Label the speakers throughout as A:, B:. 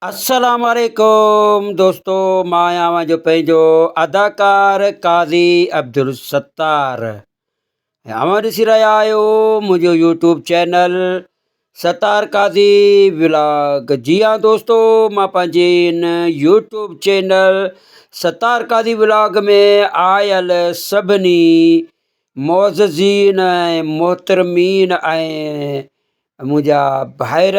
A: السلام عليڪم دوستو مان آهيان اوهان جو پنهنجو اداڪار قاضي عبدالستار ۽ اوهان ڏسي رهيا آهيو منهنجو YouTube channel Sattar Qazi vlog. جي ها دوستو مان پنهنجي هن YouTube channel Sattar Qazi vlog ۾ آيل سڀني معززين ۽ محترمين ۽ منهنجا ڀائر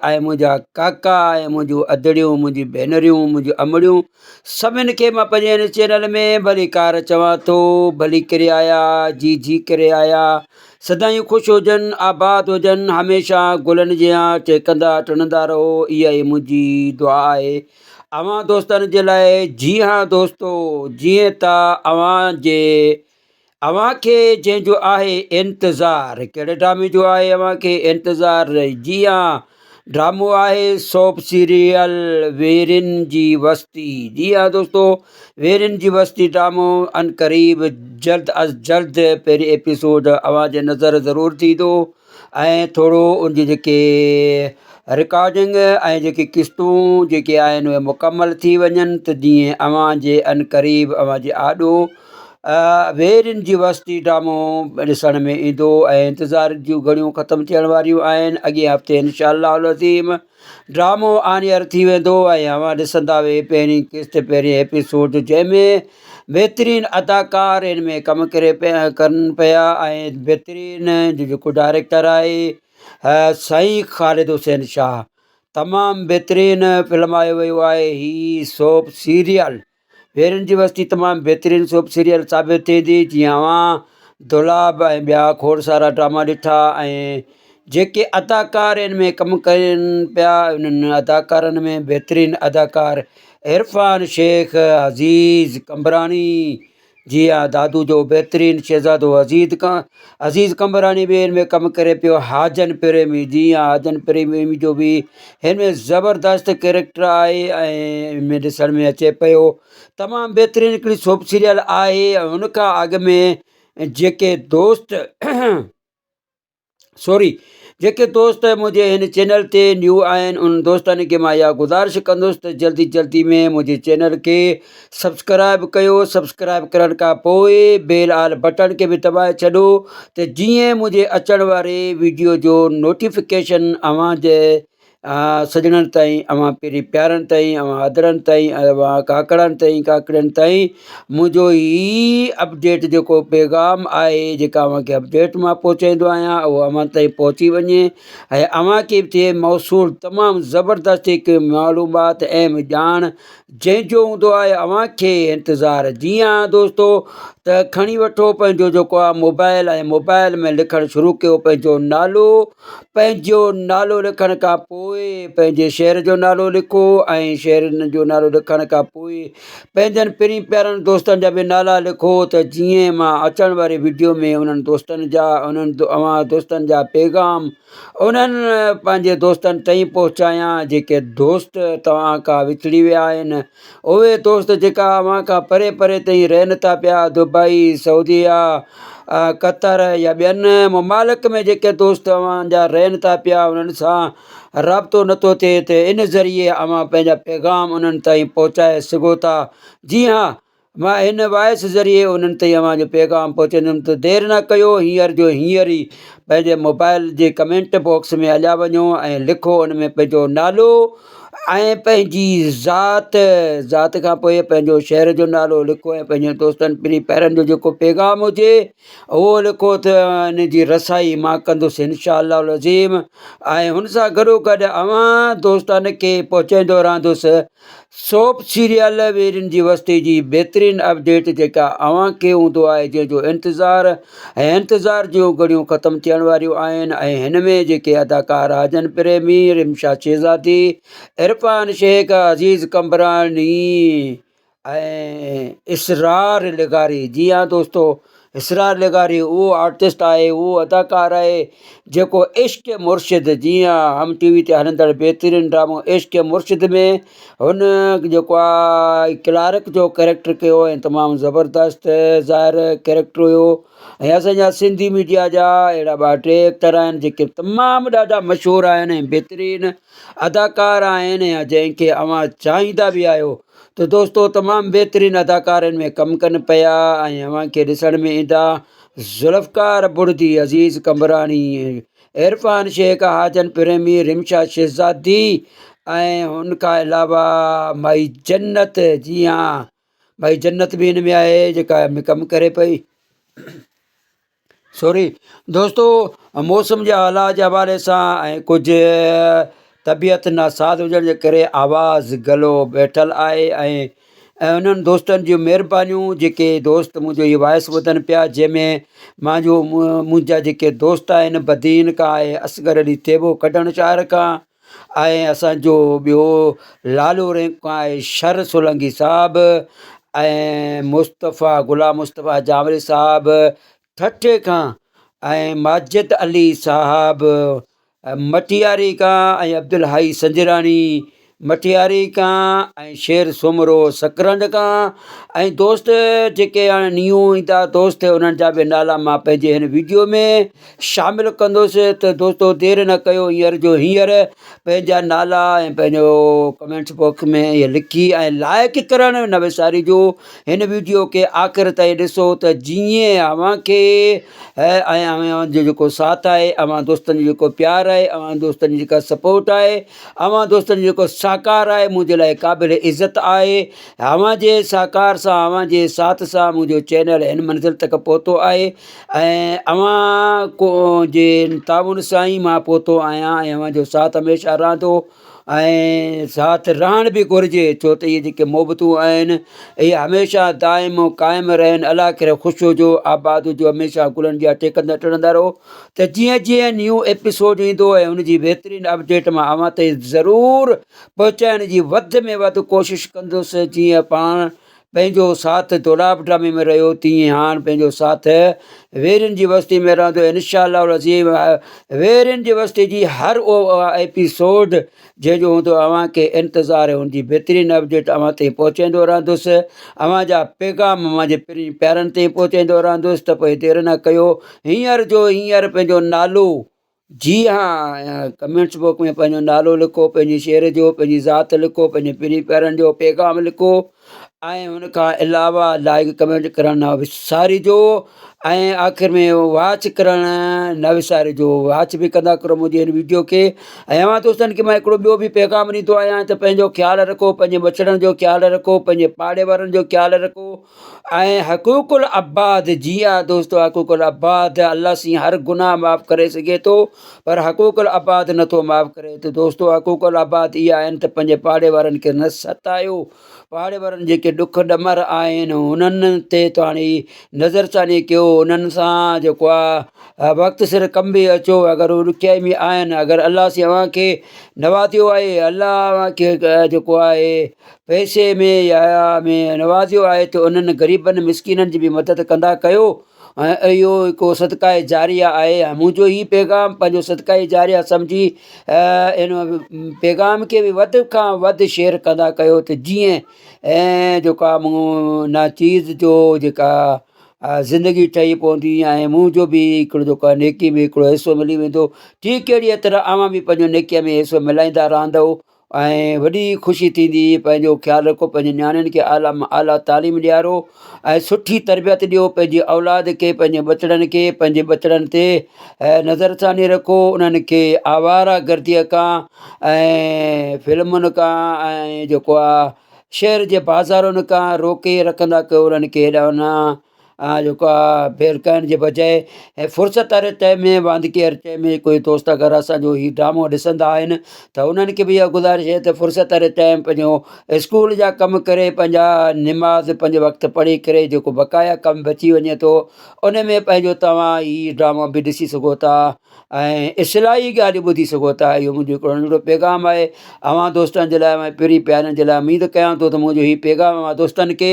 A: ۽ منهنجا ڪاڪا ۽ منهنجون ادڙيون منهنجون ڀينريون منهنجون امڙيون سڀني کي مان پنهنجي هن چينل ۾ ڀليڪار چوان ٿو ڀلي ڪري آيا جي جي ڪري آيا سدائين خوش هجن آباد هجن هميشه گلن جيان ٽهڪندا ٽڙندا رهو اها ئي منهنجي دعا آهي اوهان دوستن جي لاء جي ها دوستو جيئن ته اوهان جي اوهان کي جنهن جو آهي انتظار. ڪهڙي ڊرامي جو آهي اوهان کي انتظار؟ جي ها ڊرامو آهي سوپ سيريل ويرين جي وستي. جي ها دوستو ويرين جي وستي ڊرامو عنقريب جلد از جلد پهرين ايپيسوڊ اوهان جي نظر ضرور ٿيندو ۽ ٿورو ان جي جيڪي رڪارڊنگ ۽ جيڪي قسطون جيڪي آهن اهي مڪمل ٿي وڃن ته جيئن اوهان جي عنقريب اوهان جي آڏو ويرين جي وستي ڊرامو ڏسڻ ۾ ايندو ۽ انتظار جون گهڙيون ختم ٿيڻ واريون آهن اڳئين هفتي انشاء الله العظيم ڊرامو آن ايئر ٿي ويندو ۽ اوهان ڏسندا وي پهرين قسط پهرين ايپيسوڊ جنهن ۾ بهترين اداڪار ان ۾ ڪم ڪري پيا ڪن پيا ۽ بهترين جيڪو ڊائريڪٽر آهي سائين خالد حسين شاهه تمام بهترين فلمايو ويو آهي هي سوپ سيريل ويرين جي وستي تمام بهترين سوپ سيريل ثابت ٿيندي جيئن اوهان دولاب ۽ ٻيا کوڙ سارا ڊراما ڏٺا ۽ جيڪي اداڪار ان ۾ ڪم ڪن پيا انهن اداڪارن ۾ بهترين اداڪار عرفان شيخ عزيز قمبراڻي جي ها دادو جو بهترين شهزادو عزيز عزيز قمبراڻي به هن ۾ ڪم ڪري پيو حاجن پريمي جي ها حاجن پريمي جو به هن ۾ زبردست ڪيريڪٽر آهي ۽ هن ۾ ڏسڻ ۾ اچي پيو تمام بهترين هڪڙي سوپ سيريل آهي هن کان اڳ ۾ جيڪي دوست سوري جيڪي دوست منهنجي هن چينل تي نيو آهن انهن دوستن کي مان اها گذارش ڪندس ته جلدي جلدي ۾ منهنجي چينل کي سبسڪرائب ڪيو سبسڪرائب ڪرڻ کان پوء بيل آل بٽڻ کي به دٻائي ڇڏو ته جيئن منهنجي اچڻ واري ويڊيو جو نوٽيفڪيشن اوهان جي سڄڻن تائين اوهان پرين پيارن تائين اوهان ادڙن تائين اوهان ڪاڪڙن تائين ڪاڪڙين تائين منهنجو هي اپڊيٽ جيڪو پيغام آهي جيڪا اوهان کي اپڊيٽ مان پهچائيندو آهيان اهو اوهان تائين پهچي وڃي ۽ اوهان کي به ٿئي موصول تمام زبردست هڪ معلومات اهم ڄاڻ جنهن جو هوندو آهي اوهان کي انتظار. جي ها دوستو ته کڻي وٺو پنهنجو جيڪو آهي موبائل ۽ موبائل ۾ لکڻ شروع ڪيو پنهنجو نالو پنهنجو نالو لکڻ کان پوء پنهنجي شهر جو نالو لکو ۽ شهر جو نالو لکڻ کان پوء پنهنجن پرين پيارن دوستن جا به نالا لکو ته جيئن مان اچڻ واري وڊيو ۾ انهن دوستن جا انهن اوهان دوستن جا پيغام انهن پنهنجي دوستن تائين پهچايان جيڪي دوست توهان کان وڇڙي ويا آهن اهي دوست جيڪا اوهان کان پري پري تائين رهن ٿا پيا دبئي سعوديه قطر يا ٻين ممالڪ ۾ جيڪي دوست اوهان جا رهن ٿا پيا انهن سان رابطو نٿو ٿئي ته ان ذريعي اوهان پنهنجا پيغام انهن تائين پهچائي سگهو ٿا جي ها مان هن وائس ذريعي انهن تائين اوهان جو پيغام پهچائيندم ته دير نه ڪيو هينئر جو هينئر ئي پنهنجي موبائل جي ڪمينٽ باڪس ۾ هليا وڃو ۽ لکو ان ۾ پنهنجو نالو ۽ پنهنجي ذات ذات کان پوء پنهنجو شهر جو نالو لکو ۽ پنهنجي دوستن پرين پيارن جو جيڪو پيغام هجي اهو لکو ته ان جي رسائي مان ڪندس انشاء الله العظيم ۽ هن سان گڏو گڏ اوهان دوستن کي پهچائيندو رهندس سوپ سيريل ويرين جي وستي جي بهترين اپڊيٽ جيڪا اوهان کي هوندو آهي جنهن جو انتظار ۽ انتظار جون گهڙيون ختم ٿيڻ واريون آهن ۽ هن ۾ جيڪي اداڪار حاجن پريمي، رمشا شهزادي، عرفان شيخ، عزيز قمبراڻي ۽ اسرار لغاري جي ها دوستو اسرار لغاري اهو آرٽسٽ آهي اهو اداڪار آهي. جيڪو عشق مرشد جيئن هم ٽي وي تي هلندڙ بهترين ڊرامو عشق مرشد ۾ هن جيڪو آهي ڪلارڪ جو ڪريڪٽر ڪيو ۽ تمام زبردست ظاهر ڪريڪٽر هيو ۽ اسان جا سنڌي ميڊيا جا اهڙا ٻه ٽي ايڪٽر آهن جيڪي تمام ڏاڍا مشهور آهن ۽ بهترين اداڪار آهن يا جنهن کي اوهان چاهيندا به آهيو ته دوستو تمام بهترين اداڪارن ۾ ڪم ڪن پيا ۽ اوهان کي ڏسڻ ۾ ايندا ذوالفقار بڙدي، عزيز قمبراڻي، عرفان شيخ، حاجن پريمي، رمشا شهزادي ۽ ان کان علاوه مائي جنت جي ها مائي جنت به هن ۾ آهي جيڪا هن ۾ ڪم ڪري پئي سوري دوستو موسم جي حالات جي حوالي سان ۽ ڪجهه طبيعت ناساز هجڻ جي ڪري آواز گلو بيٺل آهي ۽ ۽ انهن دوستن جون مهربانيون جيڪي دوست منهنجو هي وائس ٻڌن پيا جنهن ۾ مانجو منهنجا جيڪي دوست آهن بدين کان آهي اصغر علي ٿيٻو ڪڍڻ شهر کان ۽ اسانجو ٻيو لالو رينڪ کان آهي شر سولنگي صاحب ۽ مصطفيٰ غلام مصطفيٰ جانوري صاحب ٺٽي کان ۽ ماجد علي صاحب مٽياري کان ۽ عبدالحئي سنجراڻي مٽياري کان ۽ شير سومرو سڪرنڊ کان ۽ دوست جيڪي هاڻي نيو ايندا دوست انهن جا به نالا مان پنهنجي هن ويڊيو ۾ شامل ڪندس ته دوستو دير نه ڪيو هينئر جو هينئر پنهنجا نالا ۽ پنهنجو ڪمينٽس باڪس ۾ اهي لکي ۽ لائڪ ڪرڻ نه وساريجو هن ويڊيو کي آخر تائين ڏسو ته جيئن اوهان کي ۽ اوهان جو جيڪو ساٿ آهي اوهان دوستن جو جيڪو پيار آهي اوهان دوستن جي جيڪا سپورٽ آهي اوهان دوستن جو جيڪو سهڪار آهي منهنجي لاء قابل عزت آهي اوهان جي سهڪار سان اوهان جي ساٿ سان منهنجو چينل هن منزل تڪ پهتو آهي ۽ اوهان کو جي تعاون سان ئي مان پهتو آهيان ۽ اوهان جو ساٿ هميشه رهندو ۽ ساٿ رهڻ به گهرجي ڇو ته اهي جيڪي محبتون آهن اهي هميشه دائم و قائم رهن الله ڪري خوش هجو آباد هجو هميشه گلن جا ٽيڪندا ٽڙندا رهو ته جيئن جيئن نيو ايپيسوڊ ايندو ۽ ان جي بهترين اپڊيٽ مان اوهان تائين ضرور پهچائڻ جي وڌ ۾ وڌ ڪوشش ڪندس جيئن پاڻ پنهنجو ساٿ دولاب ڊرامي ۾ رهيو تيئن هاڻ پنهنجو ساٿ ويرين جي وستي ۾ رهندو انشاء الله العظيم ويرين جي وستي جي هر اهو ايپيسوڊ جنهن جو هوندو اوهان کي انتظار هن جي بهترين اپڊيٽ اوهان تائين پهچائيندو رهندس اوهان جا پيغام اوهان جي پرين پيارن تائين پهچائيندو رهندس ته پوء دير نه ڪيو هينئر جو هينئر پنهنجو نالو جي ها ڪمينٽس بڪ ۾ پنهنجو نالو لکو پنهنجي شعر جو پنهنجي ذات لکو پنهنجي پرين پيارن جو پيغام لکو ۽ ان کان علاوه لائڪ ڪمينٽ ڪرڻ نه وسارجو ۽ آخر ۾ واچ ڪرڻ نه وسارجو واچ به ڪندا ڪرو منهنجي هن ويڊيو کي ۽ اوهان دوستن کي مان هڪڙو ٻيو به پيغام ڏيندو آهيان ته پنهنجو خيال رکو پنهنجي ٻچڙن جو خيال رکو پنهنجي پاڙي وارن جو خيال رکو ۽ حقوق العباد جي ها دوستو حقوق العباد الله سين هر گناهه معاف ڪري سگهي ٿو پر حقوق العباد نٿو معاف ڪري ته دوستو حقوق العباد اها آهن ته پنهنجي پاڙي وارن کي نه ستايو پاڙي وارن جيڪي ڏک ڏمر آهن انهن تي توهان نظر ثاني ڪيو انهن سان جيڪو آهي وقت سر ڪم به اچو اگر هو ڏکيائي ۾ آهن اگر الله سين اوهان کي نوازيو آهي الله اوهان کي جيڪو آهي پئسي ۾ يا ۾ نوازيو آهي ته انهن غريبن مسڪينن جي به مدد ڪندا ڪيو ۽ اهو هڪ صدقه جاريه آهي ۽ منهنجو هي پيغام پنهنجو صدقه جاريه سمجهي ان پيغام کي به وڌ کان وڌ شيئر ڪندا ڪيو ته جيئن ۽ جيڪا مون ناچيز جو جيڪا زندگي ٺهي پوندي ۽ منهنجو به هڪڙو جيڪو آهي نيڪي ۾ هڪڙو حصو ملي ويندو ٺيڪ اهڙيء طرح اوهان به پنهنجو نيڪيء ۾ حصو ملائيندا رهندؤ ۽ وڏي خوشي ٿيندي پنهنجو خيال رکو پنهنجي نياڻين کي اعليٰ مان اعليٰ تعليم ڏيارو ۽ سٺي تربيت ڏيو پنهنجي اولاد کي پنهنجي ٻچڙن کي پنهنجي ٻچڙن تي نظرثاني رکو انهن کي آواره گرديء کان ۽ فلمن کان ۽ جيڪو آهي شهر جي بازارن کان روڪي رکندا ڪيو انهن کي هيڏا نه جيڪو آ ڦير ڪرڻ جي بجاء ۽ فرصت واري ٽائيم ۾ واندڪي واري ٽائيم ۾ ڪوئي دوست اگر اسانجو هي ڊرامو ڏسندا آهن ته انهن کي به اها گذارش آهي ته فرصت واري ٽائيم پنهنجو اسڪول جا ڪم ڪري پنهنجا نماز پنهنجي وقت پڙهي ڪري جيڪو بقايا ڪم بچي وڃي ٿو ان ۾ پنهنجو توهان هي ڊرامو به ڏسي سگهو ٿا ۽ اصلاحي ڳالهيون ٻڌي سگهو ٿا اهو منهنجو هڪڙو ننڍڙو پيغام آهي اوهان دوستن جي لاء ۽ پرين پيارن جي لاء اميد ڪيان ٿو ته منهنجو هي پيغام اوهان دوستن کي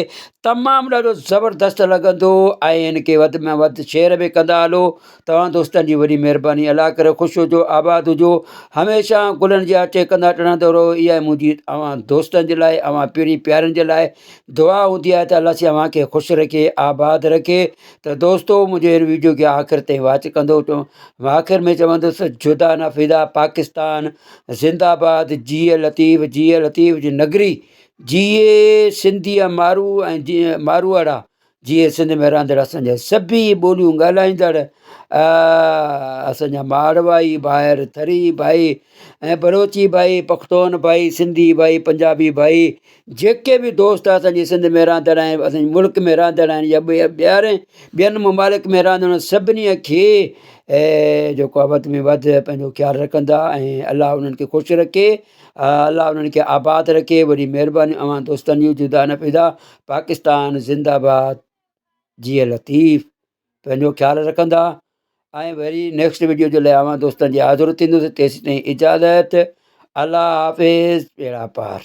A: تمام ڏاڍو زبردست لڳندو. ۽ هن کي وڌ ۾ وڌ شيئر به ڪندا هلو توهان دوستن جي وڏي مهرباني الله ڪري خوش هجو آباد هجو هميشه گلن جي آٽي ڪندا ٽڙندا رهو اها منهنجي اوهان دوستن جي لاء اوهان پرين پيارن جي لاء دعا هوندي آهي ته الله سائين اوهان کي خوش رکي آباد رکي ته دوستو منهنجي هن ويڊيو کي آخر تائين واچ ڪندو آخر ۾ چوندس جدا نه فدا پاڪستان زنده آباد جيئي لطيف جيئي لطيف جي نگري جيئي سنڌي مارو ۽ جيئي ماروئڙا جيئي سنڌ ۾ رهندڙ اسان جا سڀئي ٻوليون ڳالهائيندڙ اسان جا ماڙوائي ڀائر ٿري ڀائي ۽ بلوچي ڀائي پختون ڀائي سنڌي ڀائي پنجابي ڀائي جيڪي به دوست اسان جي سنڌ ۾ رهندڙ آهن اسان جي ملڪ ۾ رهندڙ آهن يا ٻين ممالڪ ۾ رهندڙ سڀني کي جيڪو آهي وڌ ۾ وڌ پنهنجو خيال رکندا ۽ الله انهن کي خوش رکي الله انهن کي آباد رکي وڏي مهرباني اوهان دوستن جون جدا نه پيدا پاڪستان زنده باد جيئي لطيف پنهنجو خيال رکندا ۽ وري نيڪسٽ ويڊيو جي لاء اوهان دوستن جي حاضر ٿيندس تيسين تائين اجازت الله حافظ ٻيڙا پار.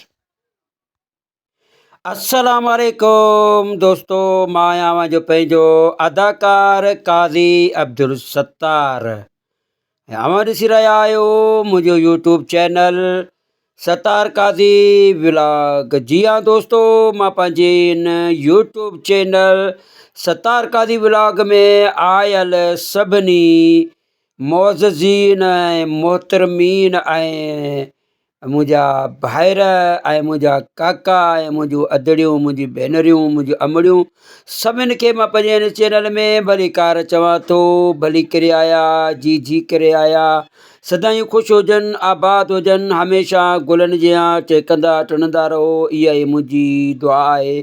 A: السلام عليڪم دوستو مان آهيان اوهان جو پنهنجو اداڪار قاضي عبدالستار ۽ اوهان ڏسي رهيا آهيو منهنجو YouTube channel Sattar Qazi vlog جي ها دوستو مان پنهنجي هن YouTube channel Sattar Qazi vlog ۾ آيل سڀني معززين ۽ محترمين ۽ منهنجا ڀائر ۽ منهنجا ڪاڪا ۽ منهنجون ادڙيون منهنجون ڀينريون منهنجون امڙيون سڀني کي مان پنهنجي هن چينل ۾ ڀليڪار چوان ٿو ڀلي ڪري آيا جي جي ڪري آيا سدائين خوش هجن آباد هجن هميشه گلن جيان ٽهڪندا ٽڙندا رهو اها ئي منهنجي دعا آهي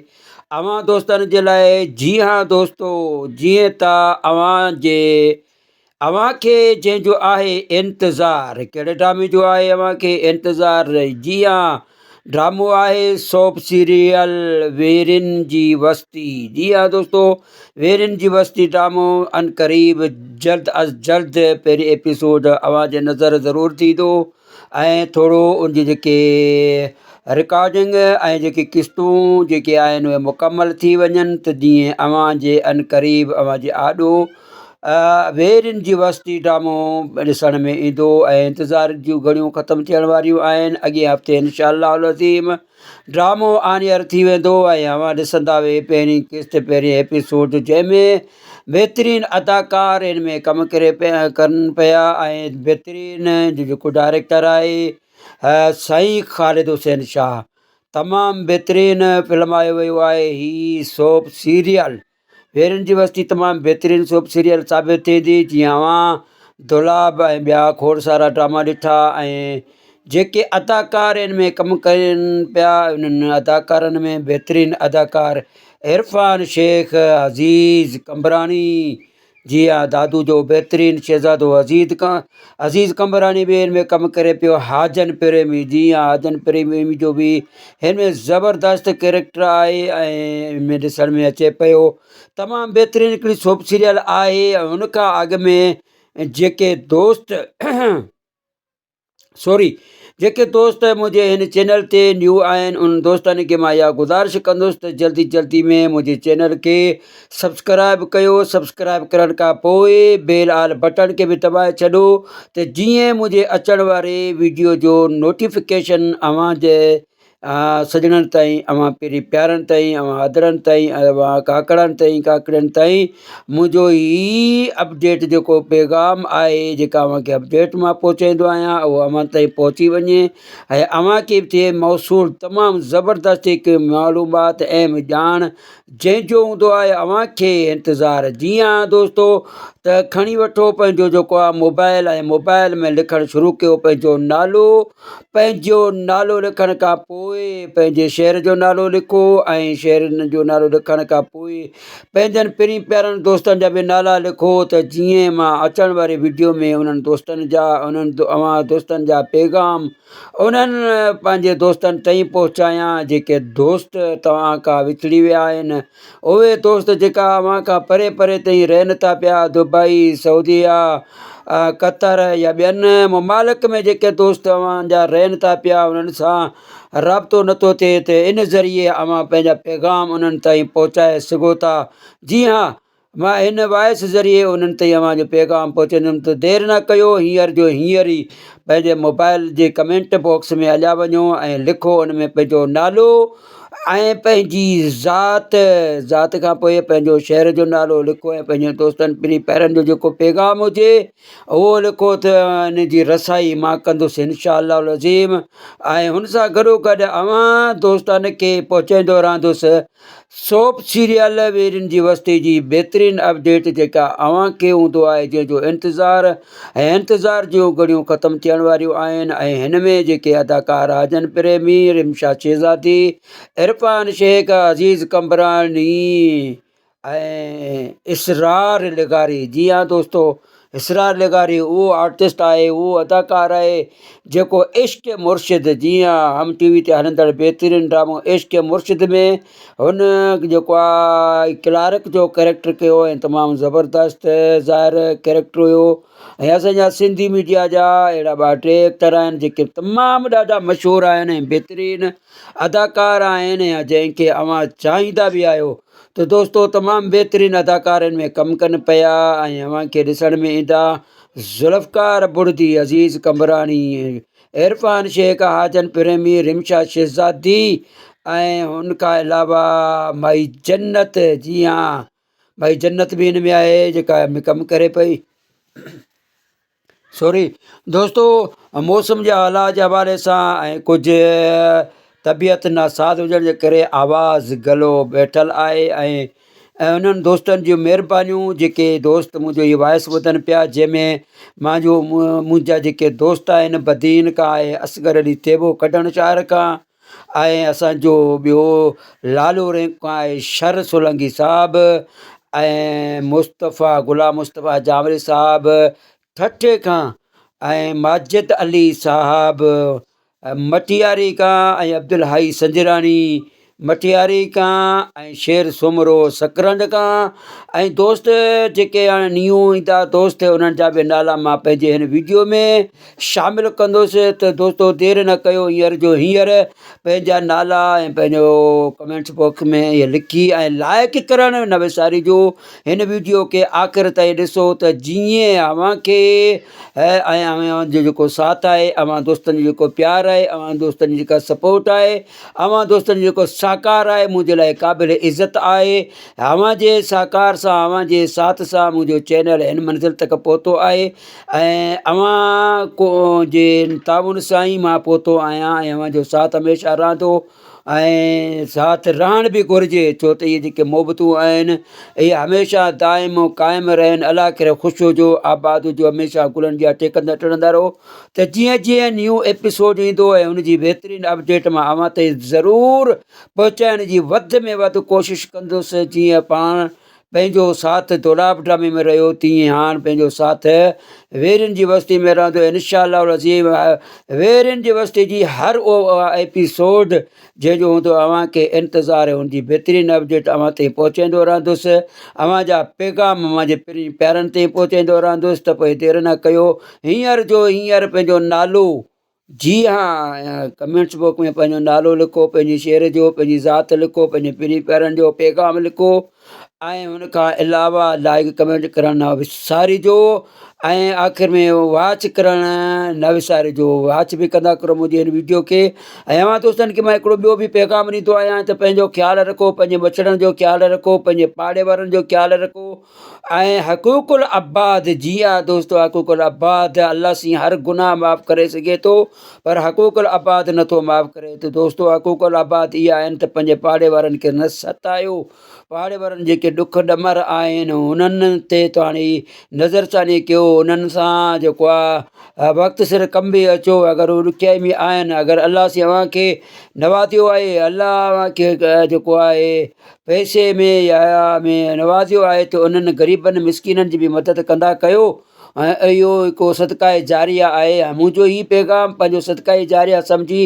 A: اوهان دوستن جي لاء جي ها دوستو جيئن ته اوهان جي اوهان کي جنهن جو آهي انتظار. ڪهڙي ڊرامي جو آهي اوهان کي انتظار؟ جي ها ڊرامو آهي سوپ سيريل ويرين جي وستي. جي ها دوستو ويرين جي وستي ڊرامو عنقريب جلد از جلد پهرين ايپيسوڊ اوهان جي نظر ضرور ٿيندو. ۽ ٿورو ان جي جيڪي رڪارڊنگ ۽ جيڪي قسطون جيڪي آهن اهي مڪمل ٿي وڃن ته جيئن اوهان جي عنقريب اوهان جي آڏو ويرين جي وستي ڊرامو ڏسڻ ۾ ايندو ۽ انتظار جون گهڙيون ختم ٿيڻ واريون آهن اڳئين هفتي انشاء الله العظيم ڊرامو آن ايئر ٿي ويندو ۽ اوهان ڏسندا وي پهرين قسط پهرين ايپيسوڊ جنهن ۾ بهترين اداڪار ان ۾ ڪم ڪري پيا ڪن پيا ۽ بهترين جو جيڪو ڊائريڪٽر آهي سائين خالد حسين شاهه تمام بهترين فلمايو ويو آهي هي سوپ سيريل ويرين جي وستي تمام بهترين سوپ سيريل ثابت ٿيندي جيئن اوهان دولاب ۽ ٻيا کوڙ سارا ڊراما ڏٺا ۽ جيڪي اداڪار ان ۾ ڪم ڪن پيا انهن اداڪارن ۾ بهترين اداڪار عرفان شيخ عزيز قمبراڻي جي ها دادو جو بهترين شهزادو عزيز عزيز قمبراڻي به هن ۾ ڪم ڪري پيو حاجن پريمي جي ها حاجن پريمي جو به هن ۾ زبردست ڪيريڪٽر آهي ۽ هن ۾ ڏسڻ ۾ اچي پيو تمام بهترين هڪڙي سوپ سيريل آهي ۽ هن کان اڳ ۾ جيڪي دوست سوري جيڪي دوست منهنجي هن چينل تي نيو آهن انهن دوستن کي مان اها گذارش ڪندس ته جلدي جلدي ۾ منهنجي چينل کي سبسڪرائب ڪيو سبسڪرائب ڪرڻ کان پوء بيل آل بٽڻ کي به دٻائي ڇڏو ته جيئن منهنجي اچڻ واري ويڊيو جو نوٽيفڪيشن اوهان جي سڄڻن تائين اوهان پرين پيارن تائين اوهان ادڙن تائين اوهان ڪاڪڙن تائين ڪاڪڙين تائين منهنجو هي اپڊيٽ جيڪو پيغام آهي جيڪا اوهان کي اپڊيٽ مان پهچائيندو آهيان اهو اوهان تائين پهچي وڃي ۽ اوهان کي به ٿئي موصول تمام زبردست هڪ معلومات اهم ڄاڻ جنهن جو هوندو آهي اوهان کي انتظار جي ها دوستو ته کڻي وٺو پنهنجو جيڪو آهي موبائل ۽ موبائل ۾ لکڻ شروع ڪيو پنهنجو نالو پنهنجو نالو لکڻ کان پوء پنهنجي شهر جو نالو لکو ۽ شهر جو نالو لکڻ کان پوء پنهنجن پرين پيارن دوستن جا به نالا لکو ته جيئن مان اچڻ واري وڊيو ۾ انهن دوستن جا انهن اوهان دوستن جا پيغام انهن پنهنجي دوستن تائين پهچايان جيڪي دوست توهان کان وڇڙي ويا آهن اهي دوست جيڪا اوهان کان پري پري تائين رهن ٿا پيا دبئي سعوديه قطر يا ٻين ممالڪ ۾ جيڪي دوست اوهان جا رهن ٿا پيا انهن سان رابطو نٿو ٿئي ته ان ذريعي اوهان پنهنجا پيغام انهن تائين پهچائي سگهو ٿا. جي ها مان هن وائس ذريعي انهن تائين اوهان جو پيغام پهچائيندم ته دير نه ڪيو هينئر جو هينئر ئي پنهنجي موبائل جي ڪمينٽ باڪس ۾ هليا وڃو ۽ لکو ان ۾ پنهنجو نالو ۽ پنهنجي ذات، ذات کان پوء پنهنجو شهر جو نالو لکو ۽ پنهنجي دوستن پرين پيارن جو جيڪو پيغام هجي اهو لکو ته ان جي رسائي مان ڪندس انشاء الله العظيم ۽ هن سان گڏو گڏ اوهان دوستن کي پهچائيندو رهندس سوپ سيريل ويرين جي وستي جي بهترين اپڊيٽ جيڪا اوهان کي هوندو آهي جنهن جو انتظار ۽ انتظار جون گهڙيون ختم ٿيڻ واريون آهن ۽ هن ۾ جيڪي اداڪار حاجن پريمي، رمشا شهزادي، عرفان شيخ، عزيز قمبراڻي ۽ اسرار لغاري جي ها دوستو اسرار لغاري اهو آرٽسٽ آهي اهو اداڪار آهي جيڪو عشق مرشد جي ها هم ٽي وي تي هلندڙ بهترين ڊرامو عشق مرشد ۾ هن جيڪو آهي ڪلارڪ جو ڪريڪٽر ڪيو ۽ تمام زبردست ظاهر ڪريڪٽر هيو ۽ اسانجا سنڌي ميڊيا جا اهڙا ٻه ٽي ايڪٽر آهن جيڪي تمام ڏاڍا مشهور آهن ۽ بهترين اداڪار آهن يا جنهن کي اوهان چاهيندا به آهيو ته دوستو تمام بهترين اداڪارن ۾ ڪم ڪن پيا ۽ اوهان کي ڏسڻ ۾ ايندا ذوالفقار بڙدي، عزيز قمبراڻي، عرفان شيخ، حاجن پريمي، رمشا شهزادي ۽ ان کان علاوه مائي جنت جي ها مائي جنت به ان ۾ آهي جيڪا ڪم ڪري پئي. سوري دوستو موسم جي حالات جي حوالي سان ۽ ڪجهه طبيعت ناساز هجڻ جي ڪري آواز گلو بيٺل آهي ۽ انهن دوستن جون مهربانيون جيڪي دوست منهنجو هي وائس ٻڌن پيا جنهن ۾ مانجو منهنجا جيڪي دوست آهن بدين کان آهي اصغر علي ٿيٻو ڪڍڻ شهر کان ۽ اسان جو ٻيو لالو رينڪ کان آهي شر سولنگي صاحب ۽ مصطفيٰ غلام مصطفيٰ جانوري صاحب ٺٽي کان ۽ ماجد علي صاحب مٽياري کان ۽ عبدالحئي سنجراڻي مٽياري کان ۽ شير سومرو سڪرنڊ کان ۽ دوست جيڪي هاڻي نيو ايندا دوست انهن جا به نالا مان پنهنجي هن ويڊيو ۾ شامل ڪندس ته دوستو دير نه ڪيو هينئر جو هينئر پنهنجا نالا ۽ پنهنجو ڪمينٽس باڪس ۾ اهي لکي ۽ لائڪ ڪرڻ نه وساريجو هن ويڊيو کي آخر تائين ڏسو ته جيئن اوهان کي ۽ اوهان جو جيڪو ساٿ آهي اوهان دوستن جو جيڪو پيار آهي اوهان دوستن جي جيڪا سپورٽ آهي اوهان دوستن جو جيڪو سهڪار آهي منهنجي لاء قابل عزت آهي اوهان جي سهڪار سان اوهان جي ساٿ سان منهنجو چينل هن منزل تڪ پهتو آهي ۽ اوهان ڪو جي تعاون سان ئي مان پهتو آهيان ۽ اوهان جو ساٿ هميشه رهندو ۽ ساٿ رهڻ به گهرجي ڇو ته اهي جيڪي محبتون آهن اهي هميشه دائم و قائم رهن الله ڪري خوش هجو آباد هجو هميشه گلن جا ٽيڪندا ٽڙندا رهو ته جيئن جيئن نيو ايپيسوڊ ايندو ۽ ان جي بهترين اپڊيٽ مان اوهان تائين ضرور پهچائڻ جي وڌ ۾ وڌ ڪوشش ڪندس جيئن پاڻ پنهنجو ساٿ دولاب ڊرامي ۾ رهيو تيئن هاڻ پنهنجو ساٿ ويرين جي وستي ۾ رهندو انشاء الله العظيم ويرين جي وستي جي هر اهو ايپيسوڊ جنهن جو هوندو اوهان کي انتظار ان جي بهترين اپڊيٽ اوهان تائين پهچائيندو رهندس اوهان جا پيغام اوهان جي پرين پيارن تائين پهچائيندو رهندس ته پوء دير نه ڪيو هينئر جو هينئر پنهنجو نالو جي ها ڪمينٽس بڪ ۾ پنهنجو نالو لکو پنهنجي شعر جو پنهنجي ذات لکو پنهنجي پرين پيارن جو پيغام لکو ۽ ان کان علاوه لائڪ ڪمينٽ ڪرڻ نه وسارجو ۽ آخر ۾ واچ ڪرڻ نه وسارجو واچ به ڪندا ڪرو منهنجي هن ويڊيو کي ۽ اوهان دوستن کي مان هڪڙو ٻيو به پيغام ڏيندو آهيان ته پنهنجو خيال رکو پنهنجي ٻچڙن جو خيال رکو پنهنجي پاڙي وارن جو خيال رکو ۽ حقوق العباد جي ها دوستو حقوق العباد الله سين هر گناهه معاف ڪري سگهي ٿو پر حقوق العباد نٿو معاف ڪري ته دوستو حقوق العباد اها آهن ته پنهنجي پاڙي وارن کي نه ستايو پاڙي وارن جيڪي ڏک ڏمر آهن انهن تي توهان نظر ثاني ڪيو انهن سان جيڪو آهي وقت سر ڪم به اچو اگر هو ڏکيائي ۾ آهن اگر الله سين اوهان کي نوازيو آهي الله اوهان کي جيڪو آهي پئسي ۾ يا ۾ نوازيو آهي ته انهن غريبن مسڪينن جي به مدد ڪندا ڪيو ۽ اهو هڪ صدقه جاريه آهي ۽ منهنجو هي پيغام پنهنجو صدقه جاريه سمجهي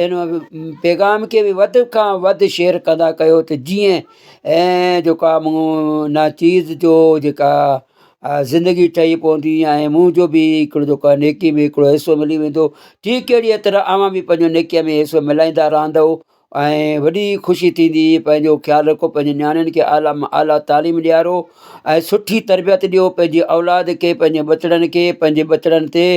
A: ان پيغام کي به وڌ کان وڌ شيئر ڪندا ڪيو ته جيئن جيڪا مون ناچيز جو جيڪا. زندگي ٺهي پوندي ۽ منهنجو به هڪڙو جيڪو آهي نيڪي ۾ هڪڙو حصو ملي ويندو. ٺيڪ اهڙيء طرح اوهان به پنهنجو نيڪيء ۾ حصو ملائيندا رهندؤ ۽ وڏي خوشي ٿيندي. پنهنجو خيال رکو، پنهنجي نياڻين کي اعليٰ مان اعليٰ تعليم ڏيارو ۽ سٺي تربيت ڏيو پنهنجي اولاد کي، پنهنجي ٻچڙن کي، پنهنجي ٻچڙن تي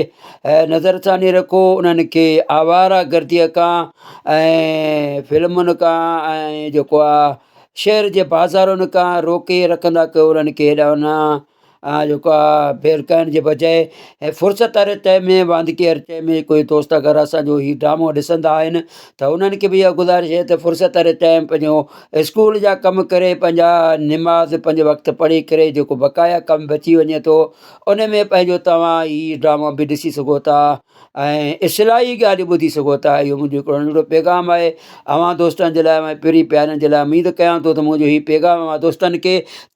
A: نظرثاني رکو، انهن کي آواره گرديء کان ۽ فلمن کان ۽ جيڪو آهي شهر جي بازارن کان روڪي رکندا ڪيو انهن کي هيڏانهن هوڏانهن جيڪو آهي ڀيرڪائڻ جي بجاء ۽ فرصت واري ٽائيم ۾ واندڪي واري ٽائيم ۾ ڪوئي دوست اگر اسانجو هي ڊرامو ڏسندا آهن ته انهن کي به اها گذارش آهي ته فرصت واري ٽائيم پنهنجو اسڪول جا ڪم ڪري پنهنجا نماز پنهنجي وقت پڙهي ڪري جيڪو بقايا ڪم بچي وڃي ٿو ان ۾ پنهنجو توهان هي ڊرامو به ڏسي سگهو ٿا ۽ اصلاحي ڳالهيون ٻڌي سگهو ٿا اهو منهنجو هڪڙو ننڍڙو پيغام آهي اوهان دوستن جي لاء ۽ پرين پيارن جي لاء اميد ڪيان ٿو ته منهنجو هي پيغام اوهان دوستن کي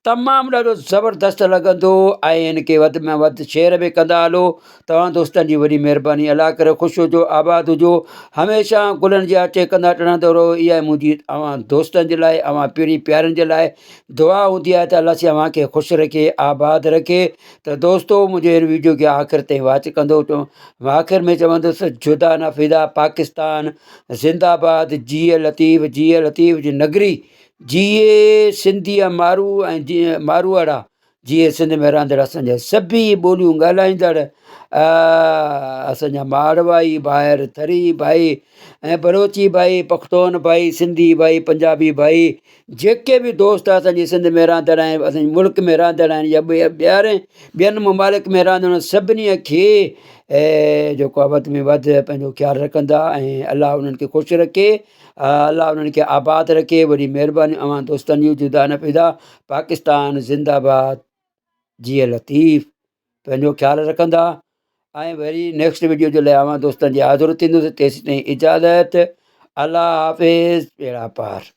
A: تمام ڏاڍو زبردست لڳندو ۽ هن کي وڌ ۾ وڌ شيئر به ڪندا هلو توهان دوستن جي وڏي مهرباني الله ڪري خوش هجو آباد هجو هميشه گلن جي آ ٽيڪندا ٽڙندا رهو اها منهنجي اوهان دوستن جي لاء اوهان پرين پيارن جي لاء دعا هوندي آهي ته الله سائين اوهان کي خوش رکي آباد رکي ته دوستو منهنجي هن ويڊيو کي آخر تائين واچ ڪندو ته آخر ۾ چوندس جدا نه فدا پاڪستان زنده آباد جيئي لطيف جيئي لطيف جي نگري جيئي سنڌي مارو ۽ جيئي ماروئڙا جيئي سنڌ ۾ رهندڙ اسان جا سڀئي ٻوليون ڳالهائيندڙ اسان جا ماڙوائي ڀائر ٿري ڀائي ۽ بلوچي ڀائي پختون ڀائي سنڌي ڀائي پنجابي ڀائي جيڪي به دوست اسان جي سنڌ ۾ رهندڙ آهن اسان جي ملڪ ۾ رهندڙ آهن يا ٻيارين ٻين ممالڪ ۾ رهندڙ آهن سڀني کي جيڪو آهي وڌ ۾ وڌ پنهنجو خيال رکندا ۽ الله انهن کي خوش رکي الله انهن کي آباد رکي وڏي مهرباني اوهان دوستن جون جدا نه پيدا پاڪستان زنده باد جيئي لطيف پنهنجو خيال رکندا ۽ وري نيڪسٽ ويڊيو جي لاء اوهان دوستن جي حاضر ٿيندس تيسين تائين اجازت الله حافظ ٻيڙا پار.